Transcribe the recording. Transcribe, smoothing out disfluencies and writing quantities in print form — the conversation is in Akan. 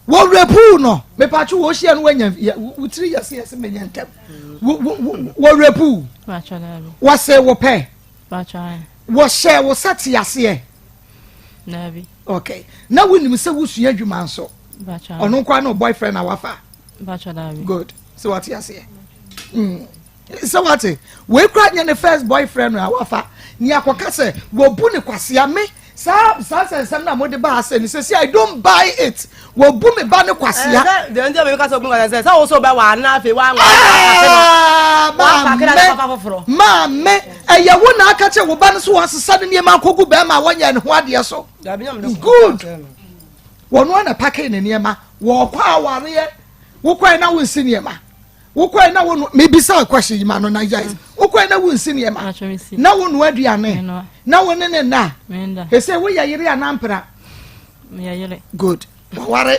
Wɔ rape no, mepatwo wɔ hyia no wanya wo tiri yɛse yɛse menya ntɛm. Wɔ rape? Wɔse wo pɛ? Wɔhyɛ wo sɛ te aseɛ? Okay, na wonim sɛ wosua adwuma nso, ɔno nkoa ne boyfriend na wafa? Good, sɛ wate aseɛ. Sɛ wate, wei kora nyɛ ne first boyfriend a wafa. Ní akɔka sɛ wɔbu ne kwasea me saa saa nsɛnsɛm na mode ba ase ne sɛ I don't buy it. Wɔbu me ba ne kwasea. Deɛ nti a meka sɛ obu kwasea sɛ wo so bɛ wa na afei wa Maame, maame, ɛyɛ wo na aka kyerɛ wo ba no so wɔasesa ne nneɛma akɔgu bɛrima a wɔnyɛ ne ho adeɛ so. Good, wɔn ana pack ne nneɛma wɔkɔ awareɛ. Wokɔɛ na wonsi nneɛma, wokɔɛ na wo mebisa question yi ma no na yɛ wokɔɛ na wonsi nneɛma na wo noa aduane na wo ne ne nna ese woyɛ yere anampra? Good, waware.